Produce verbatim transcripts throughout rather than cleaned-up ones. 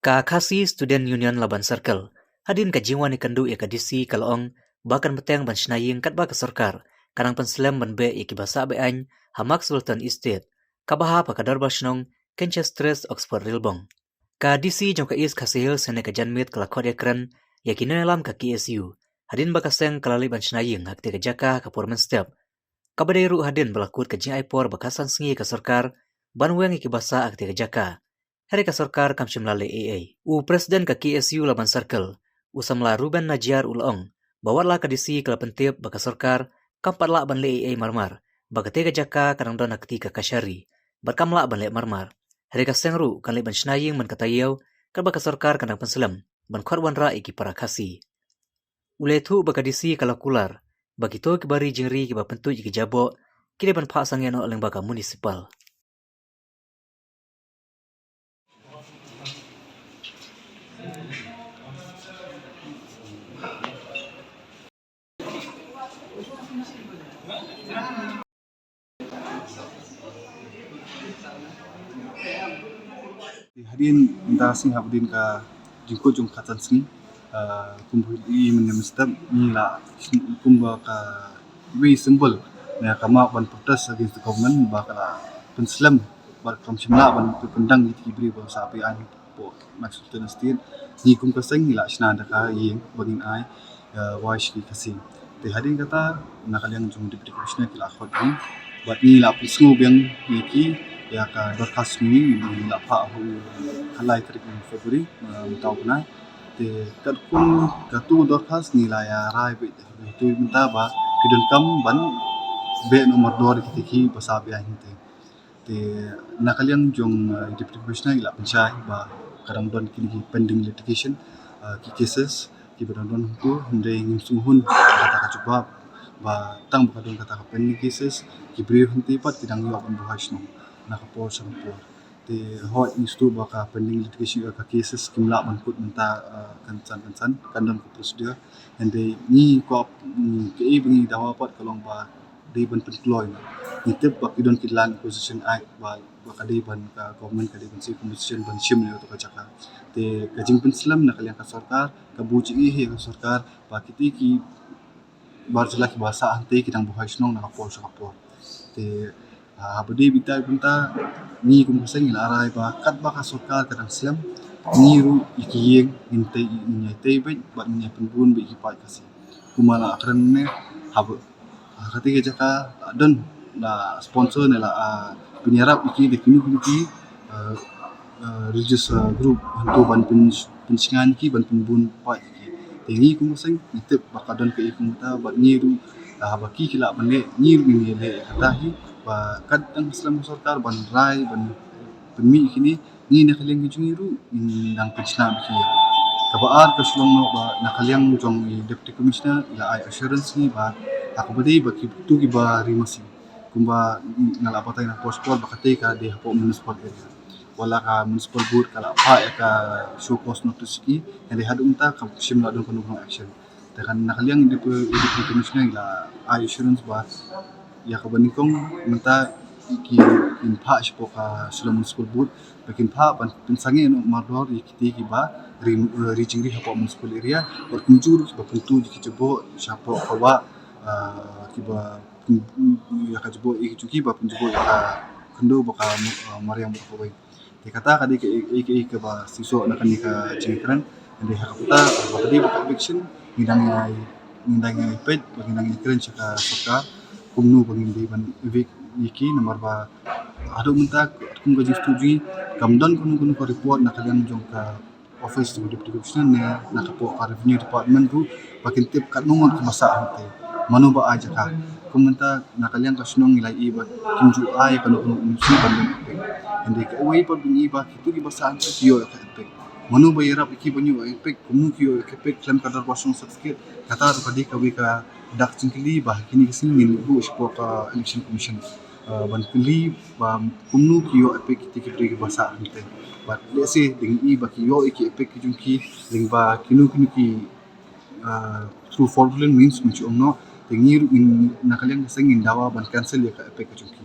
Ka Khasi Student Union Laban Circle, hadien ka jingwan ïakynduh ïa ka D C, ka la ong ba kan bteng ban shna ïing katba ka sorkar ka nang pynslem ban beh ïa kiba sah be-aiñ ha Maxwellton Estate, kaba hap ha ka dorbar shnong Kinchester's Oxford Railbong. Ka D C jong ka East Khasi Hills hynne ka janmiet ka la khot ïakren ïa ki nongïalam ka K S U hadien ba ka seng ka la leit ban shna ïing ha katei ka jaka ha ka por mynstep, kaba dei ruh hadien ba la kut ka jingai por ba khatsan sngi ïa ka sorkar ban weng ïa kiba sah ha katei ka jaka. Hynrei ka sorkar kam shym la leh ei ei. U President ka K S U Laban Circle, u samla Ruben Najiar, u la ong ba wat la ka D C ka la pyntip ba ka sorkar kam pat lah ban leh ei ei marmar, ba katei ka jaka ka dang don ha kti ka kashari bad kam lah ban leh marmar. Hynrei ka seng ruh kan leit ban shna ïing man ka taïew, katba ka sorkar ka dang pynslem ban khot wanrah ïa ki para Khasi. U la ïathuh ba ka D C ka la kular ba kito kiba ri jingri kiba pyntuid ïa ki jaboh ki dei ban phah sangeh noh lyngba ka municipal. Hadien mynta sngi, hadien ka jingkut jong ka khatsan sngi, ah, kumba i mynne mynstep, ngi la, kumba ka iwei i symbol ne ka map ban protest against the government ba ka la pynslem bad kam shym lah ban pyndang ïa ki briew ba sah be-aiñ hapoh Maxwellton Estate. Ngi kum ka seng ngi la shna da ka ïing ba ngin ai, eh, wai sha ki Khasi. Te hadien kata, na ka liang jong Deputy Commissioner ki la khot ngi bad ngi la pynsngew biang ïa ki ïa ka dorkhas jong ngi, ngi la phah ha u khatlai tarik February, eh, mynta u bnai. Te katkum katu dorkhas ngi la ïa rai beit ha katu mynta ba ki donkam ban beh noh mardor ïa kita kiba sah be-aiñ te. Te na ka liang jong, eh, Deputy Commissioner i la pynshai ba ka dang don kine ki pending litigation, eh, ki cases kiba dang don hangtu, hynrei ngim sngewhun kata ka jubab ba tang ba ka don kata ka pending cases, ki briew hangtei pat ki dang ïoh ban buhai shnong na ka por sha ka por. Te hooid, ngi sngewthuh ba ka pending litigation, ka cases kim lah ban kut mynta, eh, kynsan kynsan, kan don ka procedure. Hynrei ngi kwah, ngi, kaei ba ngi dawa pat ka long ba dei ban pynkloi. Ngi tip ba ki don ki land acquisition act ba, ba ka dei ban, ka government ka dei ban sa compensation ban shim ïa katu ka jaka. Te ka jingpynslem na ka liang ka sorkar ka buh jingeh ïa ka sorkar ba kitei ki bar jylla kiba sah hangtei ki dang buhai shnong na ka por sha ka por. Te, ah, haba dei beit ïa kata, ngi kum ka seng ngi la rai ba katba ka sorkar ka dang slem, ngi ruh ïa ki ïing ngin tei, ngin ïa tei beit bad ngin ïa pynbun beit ïa ki paid Khasi. Kumba la kren ne, haba, ah, katei ka jaka la don, la sponsor ne la, ah, pynïarap ïa ki da kino kino ki, ah, ah, religious, ah, group hangtu ban pyn, pynshngaiñ ïa ki, ban pynbun paid ïa ki. Te ngi kum ka seng ngi tip ba ka don kaei kum kata bad ngi ruh, ah, haba ki ki lah ban leh, ngi ruh ngin ïa leh ïa kata hi, ba kat dang slem ka sorkar ban rai ban pynmih ïa kine, ngi na ka liang ka jong ngi ruh ngin nang pynsngew ïa ki. Kaba ar ka shu long noh ba na ka liang jong i Deputy Commissioner i la ai assurance ngi ba ha kaba dei ba kito kiba ri masi, kumba nga la batai na por sha por ba katei ka dei hapoh municipal area. Wat la ka municipal board ka la phah ïa ka show cause notice ïa ki, hynrei haduh mynta kam shym la don kano kano action. Te kan na ka liang i Deputy, i Deputy Commissioner i la ai assurance ba ïa kaba nyngkong mynta ki, kin phah shapoh ka Shillong Municipal Board ba kin phah ban pynsangeh noh mardor ïa kitei kiba ri, eh, ri jingri hapoh municipal area, bad kumjuh ruh kiba pyntu ïa ki jaboh shapoh ka wah, eh, kiba pyn, ïa ka jaboh ïa ki jong ki ba pynjaboh ïa ka khyndew bad ka, eh, mariang bad kawei. Te kata ka dei kaei kaei kaba shisha na kane ka jingkren. Hynrei ha kata ba ka dei ba ka eviction, ngi dang ïa, ngi dang ïa peit bad ngi dang ïa kren sha ka sorkar kumno ba ngin dei ban evict ïa ki, namar ba haduh mynta kum ka jingsngewthuh jong ngi kam don kano kano ka report na ka liang jong ka office jong u Deputy Commissioner ne na ka por ka Revenue Department ruh ba kin tip katno ngut kiba sah hangtei, mano ba ai jaka. Kum mynta na ka liang ka shnong ngi la ïohi ba kim ju ai kano kano ka notice ban ïoh evict. Hynrei kawei pat ba ngi ïohi ba kito kiba sah hangtei ki ïoh ïa ka evict. Mano ba ïarap ïa ki ban ïoh ïa ka evict, kumno ki ïoh ïa ka evict khlem ka dorbar shnong certificate, kata ruh ka dei kawei ka dak jingkylli ba ha kine ki sngi ngin buh shapoh ka Election Commission. Ah, ban kylli ba kumno ki ïoh evict kitei ki briew kiba sah hangtei. Bad lehse dang ïohi ba ki ïoh ïa ki evict ki jong ki lyngba kino kino ki, ah, through fraudulent means, ngin shu ong noh, te ngi ruh ngin na ka liang ka seng ngin dawa ban cancel ïa ka evict ka jong ki.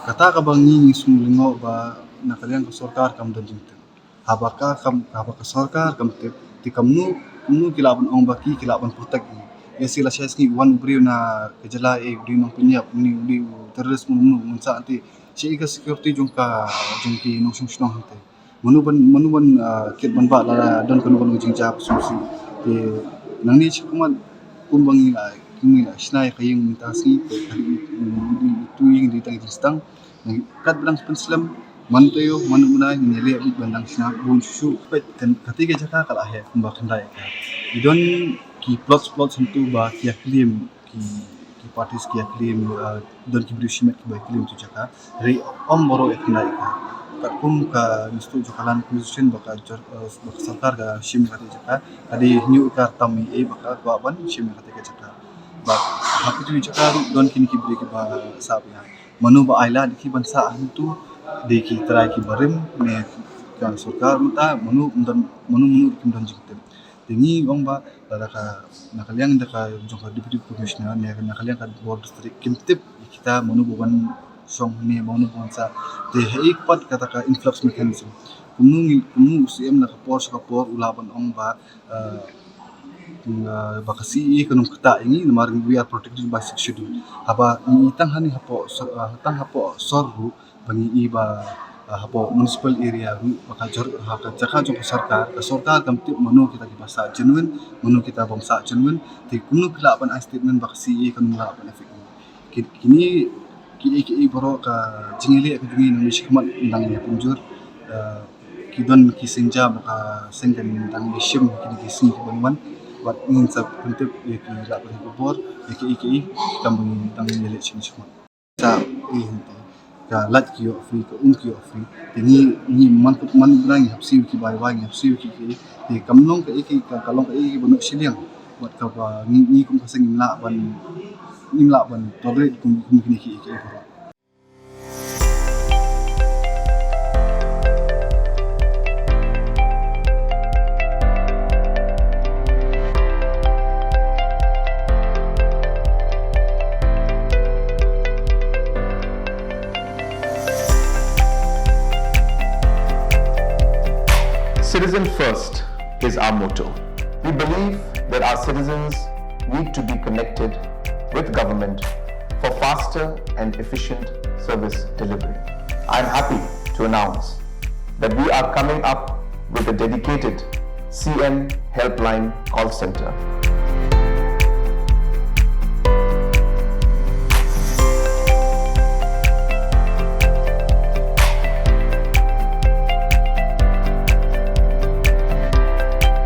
Kata kaba ngi ngi sngew lyngngoh ba na ka liang ka sorkar kam don jingtip. Haba ka kam, haba ka sorkar kam tip, te kumno, kumno ki lah ban ong ba ki, ki lah ban protect ïa ngi. Ïa shi lashai sngi wan u briew na ka jylla, eh, u dei u nongpynïap, u dei, u dei u terrorist, mano mano, ngan sa te shaei ka security jong ka, jong ki nongshong shnong hangtei. Mano ban, mano ban, ah, kit ban bah lada don kano kano ka jingjia ba sngewsih. Te nangne shakhmat kumba ngi la, ngi la shna ïa ka ïing mynta sngi, te ka dei, mm, dei tu ïing dei tang jingsdang. Ngi kat ba dang pynslem, man taïew man u bnai ngin ïaleh beit ban dang shna bun shuh shuh. Peit, kan, katei ka jaka ka la heh kumba khyndai acre. I don ki plots, plots hangtu ba ki ïa claim, ki, ki parties ki ïa claim, uh, don ki briew shimet kiba ïa claim tu jaka. Hynrei ym baroh ïa khyndai acre. Katkum ka Institute jong ka Land Acquisition ba ka jor-, uh, ba ka sorkar ka shim ïa katei jaka, ka dei hynñiew acre tam ïa, eh, ba ka kwah ban shim ïa katei ka jaka. Ba ha kitu ki jaka ruh don kine ki briew kiba sah bniah. Mano ba ai lad ïa ki ban sah hangtu, dei ki trai ki barim ne ka sorkar mynta, mano ym don, mano mano ruh kim don jingtip. Te ngi ong ba lada ka, na ka liang da ka jong ka Deputy Commissioner ne na ka liang ka bor district kim tip ïa kita mano ba wan shong ne mano ba wan sah. Te haei pat kata ka influx mechanism. Kumno ngi, kumno u C M na ka por sha ka por u lah ban ong ba, eh, ba ka C A A kan ym ktah ïa ngi namar we are protected by Sixth Schedule. Haba ngi tang hangne hapoh sor, ah, tang hapoh sor ruh ba ngi i ba, ah, hapoh municipal area ruh ba ka jor, ha ka jaka jong ka sorkar, ka sorkar kam tip mano kita kiba sah genuine, mano kita bym sah genuine. Te kumno ki lah ban ai statement ba ka C A A kan ym lah ban affect ngi. Ki, kine kiei kiei baroh ka jingïaleh ka jong ngi nangne shakhmat ngi dang ïa pynjur, eh, ki don ki seng ja ba ka seng kan dang ïa shim kine ki sngi kiban wan. Bad ngin sa pyntip ïa ki lad pathai khubor ïa kiei kiei kam ba ngi dang ïaleh shisha shakhmat. Sa, eh, ka lait ki ïoh free, ka um ki ïoh free. Te ngi, ngi man, man bnai ngi hap siew ki bai bai, ngi hap siew ki kiei. Te kam long kaei kaei, ka, ka long kaei kaei ba noh shiliang. Bad kaba ngi, ngi kum ka seng ngim lah ban, ngim lah ban tolerate kum, kum kine kiei kiei baroh. Citizen first is our motto. We believe that our citizens need to be connected with government for faster and efficient service delivery. I am happy to announce that we are coming up with a dedicated C M Helpline call center.